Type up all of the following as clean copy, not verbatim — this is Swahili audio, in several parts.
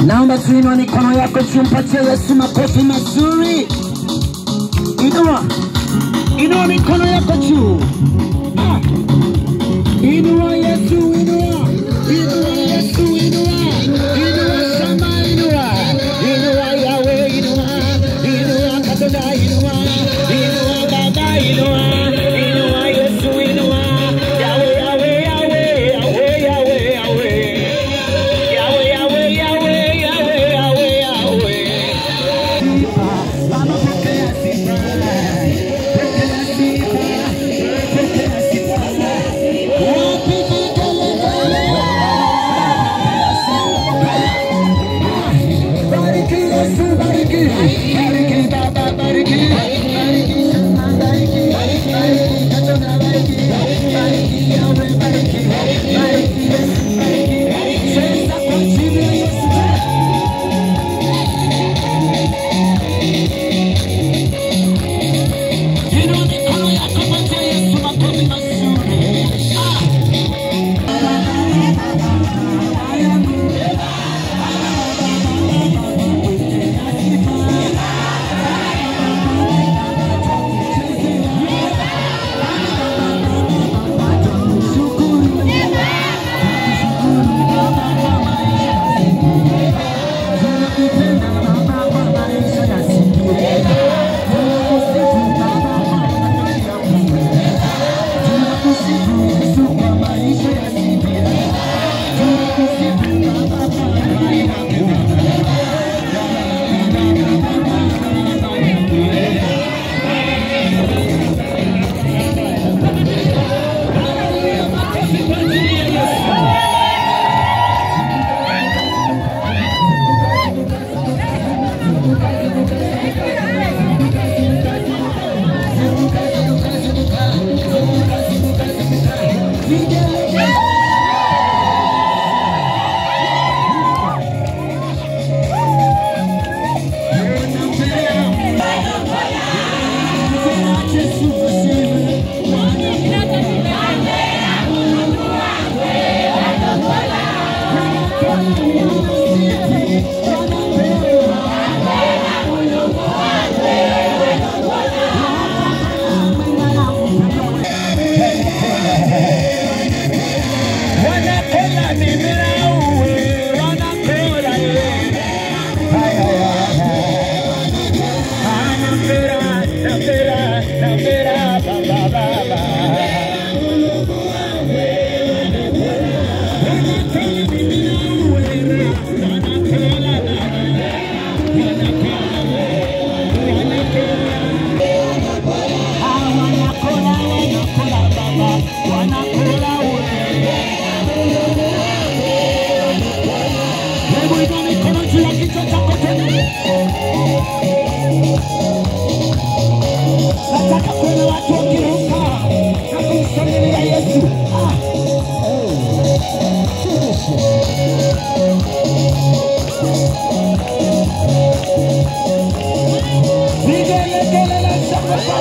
Naomba tuinue mikono yako juu, mpatie Yesu makofi mazuri. Inua, inua mikono yako juu. Ah. Inua Yesu, inua, inua Yesu, inua, inua Shama, inua, inua Yahweh, inua, inua Katonda, inua, inua Baba, inua, inua Yesu, inua Yahweh, Yahweh, Yahweh, Yahweh, Yahweh, Yahweh. Yahweh, Yahweh, Yahweh, Yahweh, Yahweh, Yahweh. Baba, pokea sifa, pokea sifa, pokea sifa. Wapi vigelegele? Bariki Yesu, bariki, bariki Baba, bariki, bariki Shama, bariki, bariki Katonda, bariki, bariki Yahweh, bariki, bariki Yesu, bariki. Cheza kwa ajili ya Yesu. Inua mikono yako, patia Yesu makofi mazuri. Ah. Hebu inua mikono juu ya kichwa chako tena. Nataka kuona watu wakiruka na kumshangilia Yesu. Ah. Vigelegele na shangwe kwa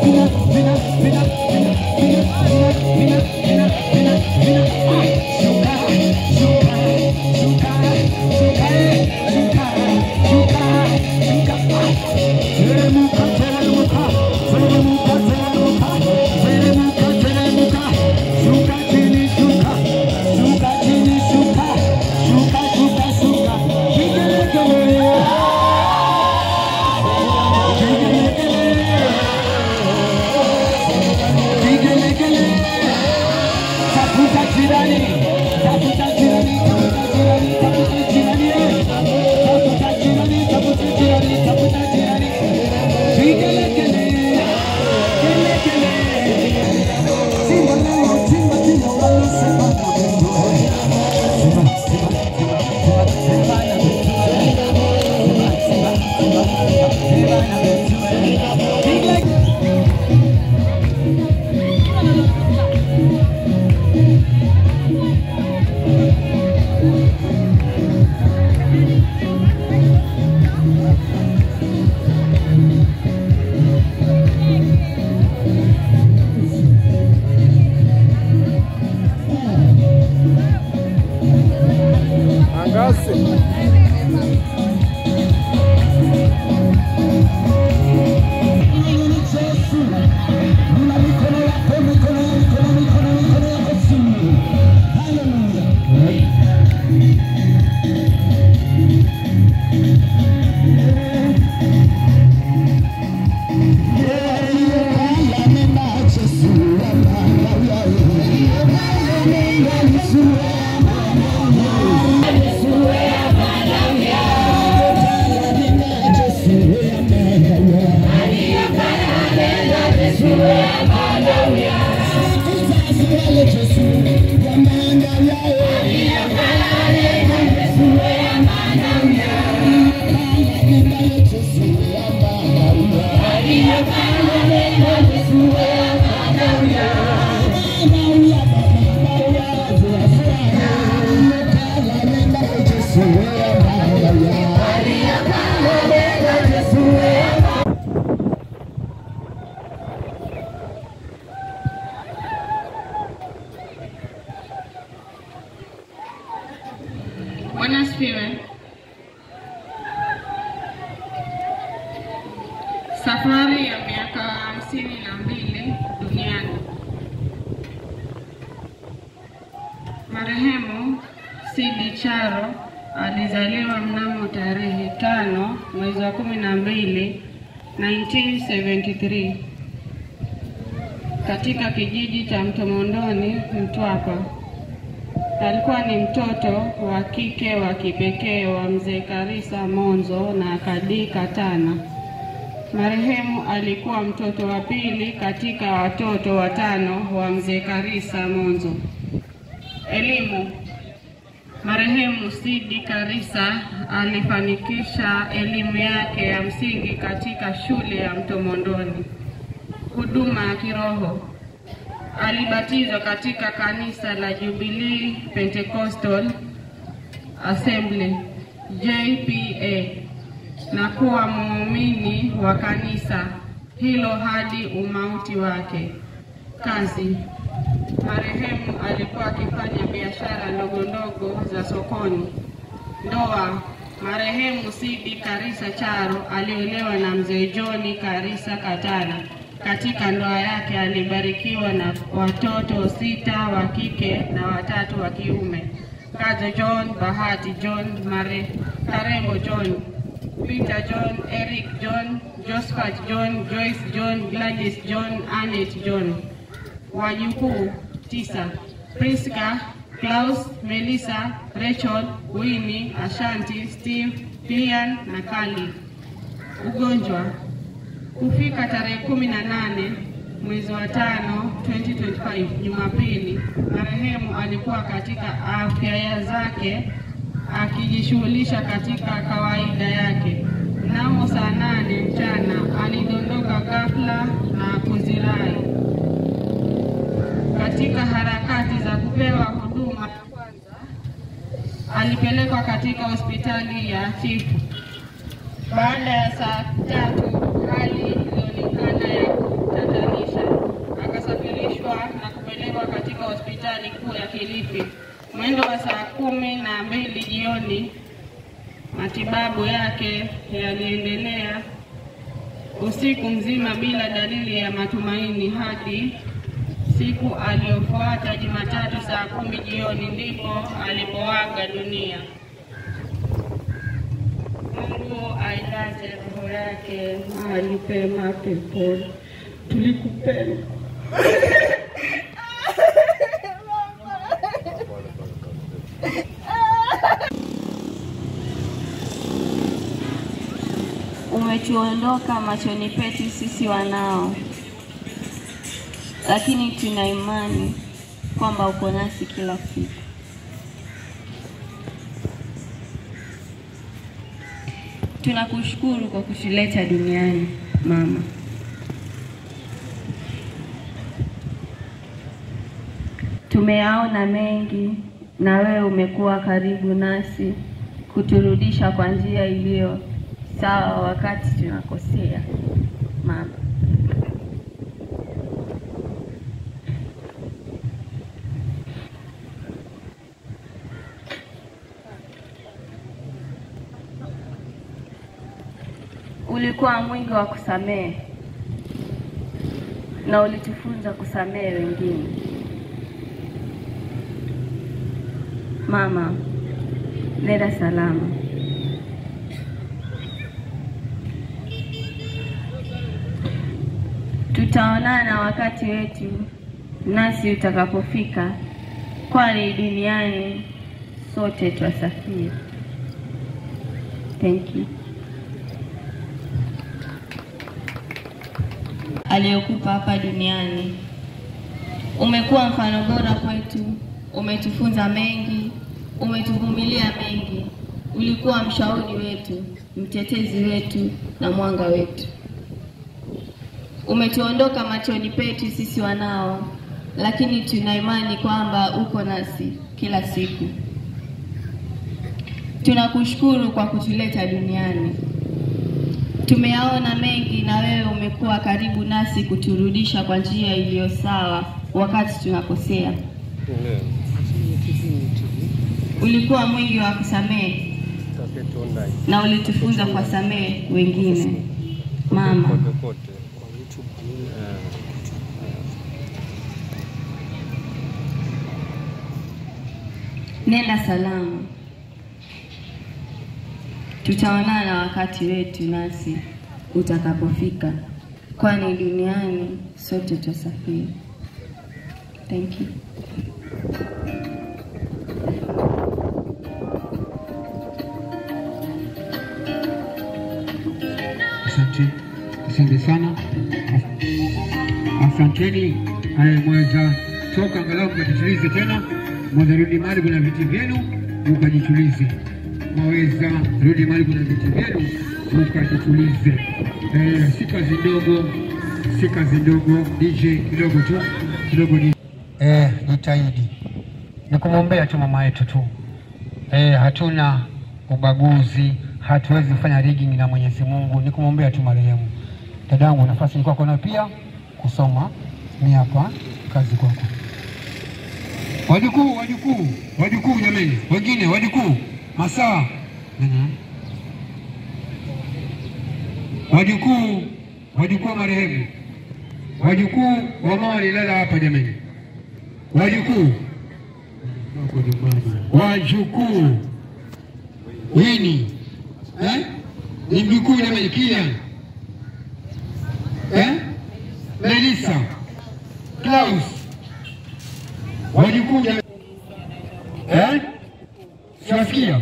Vina, vina, vina, vina, vina, vina, vina, vina, vina, vina. Ah. Bwana asifiwe. Safari ya miaka 52 duniani. Marehemu Sidi Charo alizaliwa mnamo tarehe 5 mwezi wa 12 1973 katika kijiji cha Mtomondoni, Mtwapa. Alikuwa ni mtoto wa kike wa kipekee wa Mzee Karisa Monzo na Kadi Katana. Marehemu alikuwa mtoto wa pili katika watoto watano wa Mzee Karisa Monzo. Elimu. Marehemu Sidi Karisa alifanikisha elimu yake ya msingi katika shule ya Mtomondoni. Huduma ya kiroho. Alibatizwa katika kanisa la Jubilee Pentecostal Assembly JPA na kuwa muumini wa kanisa hilo hadi umauti wake. Kazi. Marehemu alikuwa akifanya biashara ndogo ndogo za sokoni. Ndoa. Marehemu Sidi Karisa Charo aliolewa na Mzee John Karisa Katana. Katika ndoa yake alibarikiwa na watoto 6 wa kike na 3 wa kiume. Kazo John, Bahati John, Karembo John, Peter John, Eric John, Josephat John, Joyce John, Gladys John, Annette John. Wajukuu 9: Priska, Klaus, Melissa, Rachel, Winnie, Ashanti, Steve, Clean na Kali. Ugonjwa. Kufika tarehe 18 mwezi wa 5 2025 Jumapili, marehemu alikuwa katika afya zake akijishughulisha katika kawaida yake. Mnamo saa 8 mchana alidondoka ghafla na kuzirai. Katika harakati za kupewa huduma ya kwanza, alipelekwa katika hospitali ya Chifu. Baada ya saa 3 hali ilionekana ya kutatanisha, akasafirishwa na kupelekwa katika hospitali kuu ya Kilifi. Mwendo wa saa 12 jioni, matibabu yake yaliendelea usiku mzima bila dalili ya matumaini hadi siku aliyofuata Jumatatu saa 10 jioni ndipo alipoaga dunia. Mungu ailaze roho yake mahali pema peponi. Tulikupenda. Umetuondoka machoni petu sisi wanao, lakini tuna imani kwamba uko nasi kila siku. Tunakushukuru kwa kutuleta duniani, mama. Tumeyaona mengi na wewe umekuwa karibu nasi kuturudisha kwa njia iliyo sawa wakati tunakosea, mama. Ulikuwa mwingi wa kusamehe na ulitufunza kusamehe wengine. Mama, nenda salama. Tutaonana wakati wetu nasi utakapofika kwani duniani sote twasafiri. Thank you. Aliyokupa hapa duniani. Umekuwa mfano bora kwetu, umetufunza mengi, umetuvumilia mengi. Ulikuwa mshauri wetu, mtetezi wetu na mwanga wetu. Umetuondoka machoni petu sisi wanao, lakini tuna imani kwamba uko nasi kila siku. Tunakushukuru kwa kutuleta duniani. Tumeyaona mengi na wewe umekuwa karibu nasi kuturudisha kwa njia iliyo sawa wakati tunakosea. Ulikuwa mwingi wa kusamehe na ulitufunza kuwasamehe wengine. Mama, nenda salama. Tutaonana wakati wetu nasi utakapofika, kwani duniani sote tutasafiri. Thank you. Asante, asante sana. Asanteni. Mweza toka angalau mkajitulize tena, mweza rudi mahali kuna viti vyenu mkajitulize. Mweza rudi mahali kuna viti vyenu mkajitulize. Si kazi ndogo, si kazi ndogo. DJ kidogo tu, kidogo DJ. Jitahidi. Ni kumwombea tu mama yetu tu. Hatuna ubaguzi, hatuwezi kufanya rigging na Mwenyezi Mungu, ni kumwombea tu marehemu. Dadangu, nafasi ni kwako na pia kusoma. Ni hapa kazi kwako. Wajukuu, wajukuu, wajukuu jameni, wengine wajukuu, masaa. Wajukuu, wajukuu marehemu. Wajukuu wa mama walilala hapa jameni. Wajukuu. Wajukuu. Wini. Ni mjukuu jameni, Kian. Melissa. Klaus. Wajukuu jameni. Siwasikia?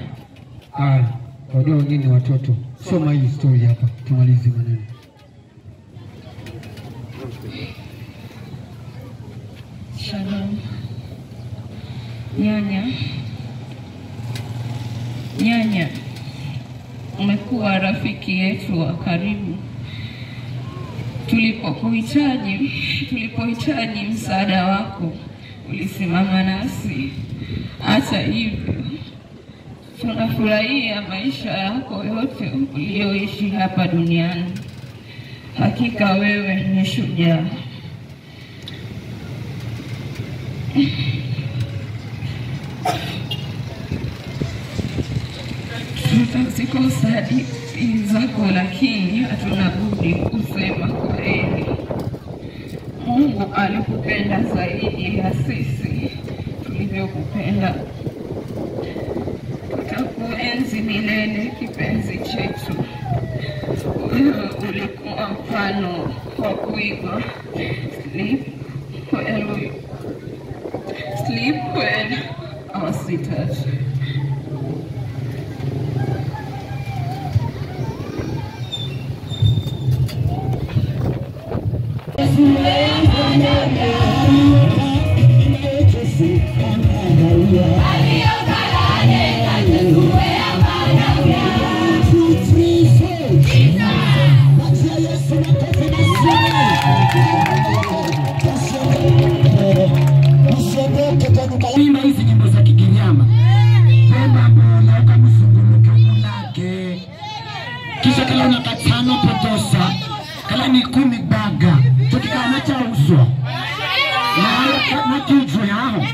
Wajua wengine watoto. Soma hii story hapa, tumalize maneno. Shalom. Nyanya. Nyanya, umekuwa rafiki yetu wa karibu. Tulipohitaji msaada wako, ulisimama nasi. Hata hivyo, tunafurahia maisha yako yote uliyoishi hapa duniani. Hakika wewe ni shujaa. Tutazikosa hadithi zako, lakini hatuna budi kusema kwaheri. Mungu alikupenda zaidi ya sisi tulivyokupenda. Tutakuenzi milele, kipenzi chetu. Wewe ulikuwa mfano wa kuigwa. Sleep well, sleep well, our sweetheart. Imba hizi nyimbo za Kigiriama. Beba bola ukamzunguluke mulage. Kisha kala na katano potosa, kala ni 10 baga. Tukikana cha uswa. Na kijwe yao.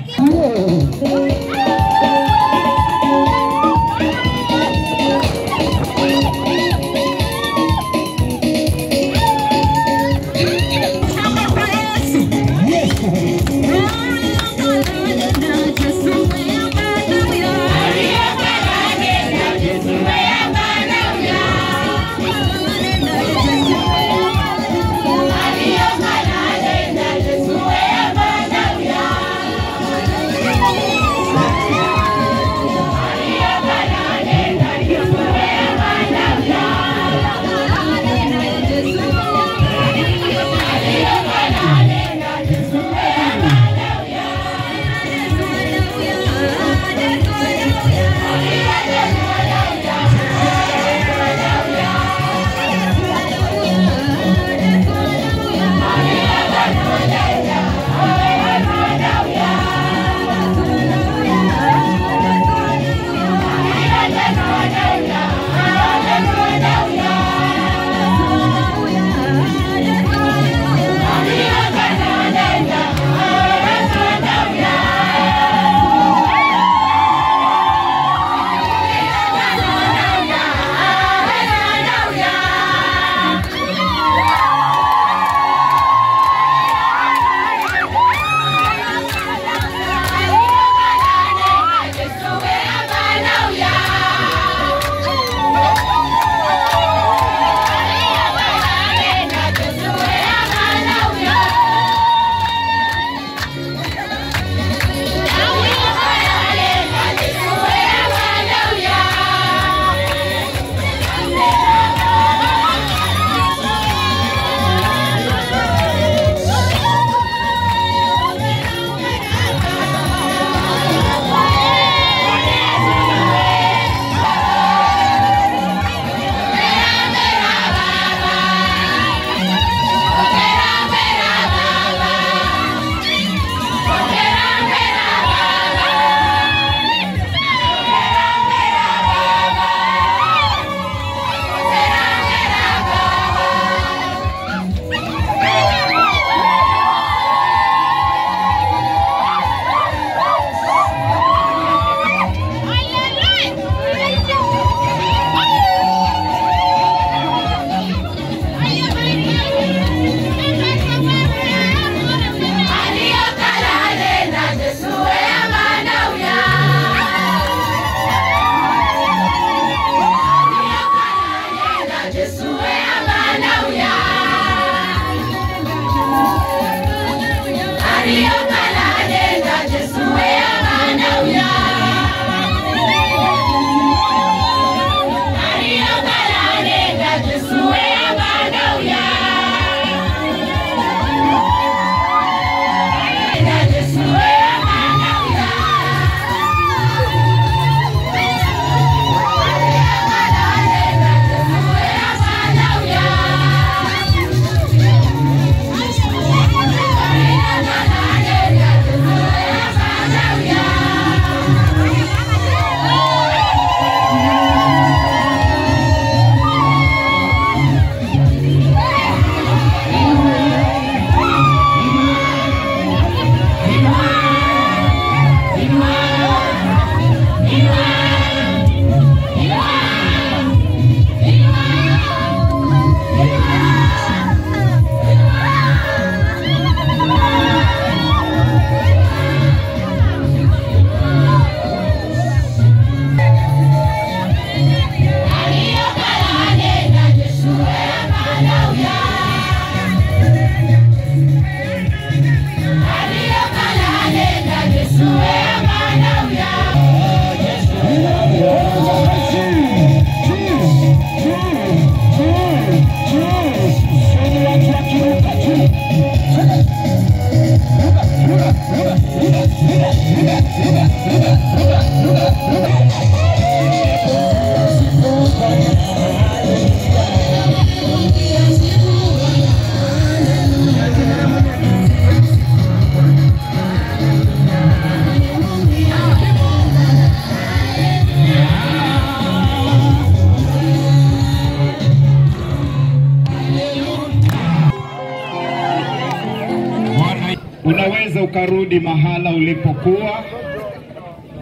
Unaweza ukarudi mahala ulipokuwa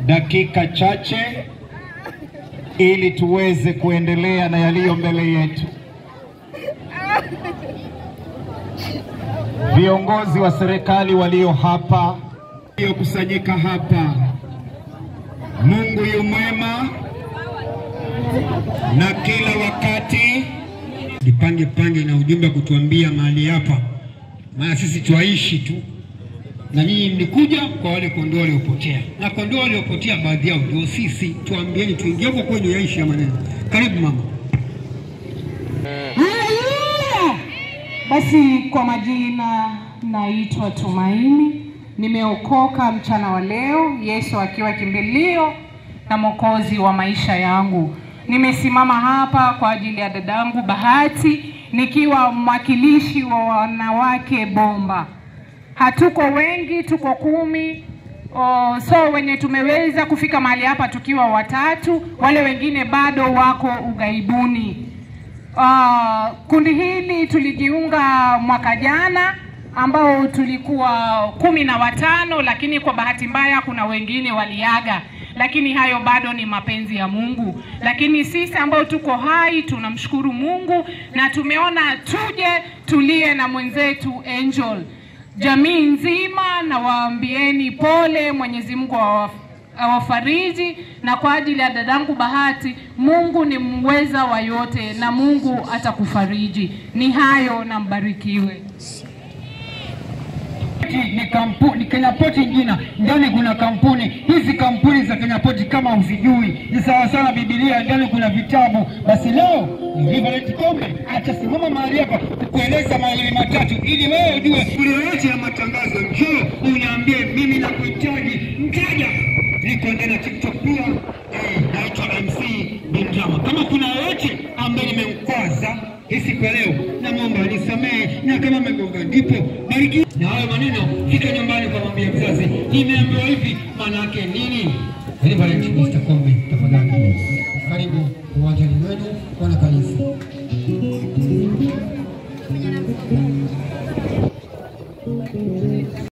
dakika chache ili tuweze kuendelea na yaliyo mbele yetu. Viongozi wa serikali walio hapa, waliokusanyika hapa, Mungu yu mwema na kila wakati. Jipange pange na ujumbe kutuambia mahali hapa, maana sisi tuaishi tu na nyinyi mlikuja kwa wale kondoo waliopotea, na kondoo waliopotea baadhi yao ndio sisi. Tuambieni tuingie huko kwenu yaishi ya maneno. Karibu mama. Haleluya! Basi kwa majina naitwa Tumaini, nimeokoka mchana wa leo, Yesu akiwa kimbilio na Mwokozi wa maisha yangu. Nimesimama hapa kwa ajili ya dadangu Bahati, nikiwa mwakilishi wa wanawake Bomba. Hatuko wengi, tuko 10. So wenye tumeweza kufika mahali hapa tukiwa 3, wale wengine bado wako ugaibuni. Kundi hili tulijiunga mwaka jana ambao tulikuwa 15, lakini kwa bahati mbaya kuna wengine waliaga. Lakini hayo bado ni mapenzi ya Mungu. Lakini sisi ambao tuko hai tunamshukuru Mungu na tumeona tuje tulie na mwenzetu Angel. Jamii nzima na waambieni pole, Mwenyezi Mungu awafariji, na kwa ajili ya dadangu Bahati, Mungu ni mweza wa yote na Mungu atakufariji. Ni hayo na mbarikiwe. Ni kampuni Kenya Port jina, ndani kuna kampuni. Hizi kampuni za Kenya Port kama usijui ni sawa sana Biblia, ndani kuna vitabu. Basi leo Reverend Kombe atasimama mahali hapa kukueleza mawili matatu ili wewe ujue. Yote ya matangazo, njoo uniambie mimi nakuhitaji mteja. Niko ndani ya TikTok pia, naitwa MC Bindrama. Kama kuna yoyote ambaye nimemkwaza siku ya leo, namuomba nisamehe, na kama amegonga ndipo bariki. Na hayo maneno, fika nyumbani kwa mwambie mzazi, nimeambiwa hivi, maana yake nini? Reverend Mr. Kombe, tafadhali karibu uwanjani wenu wana kanisa.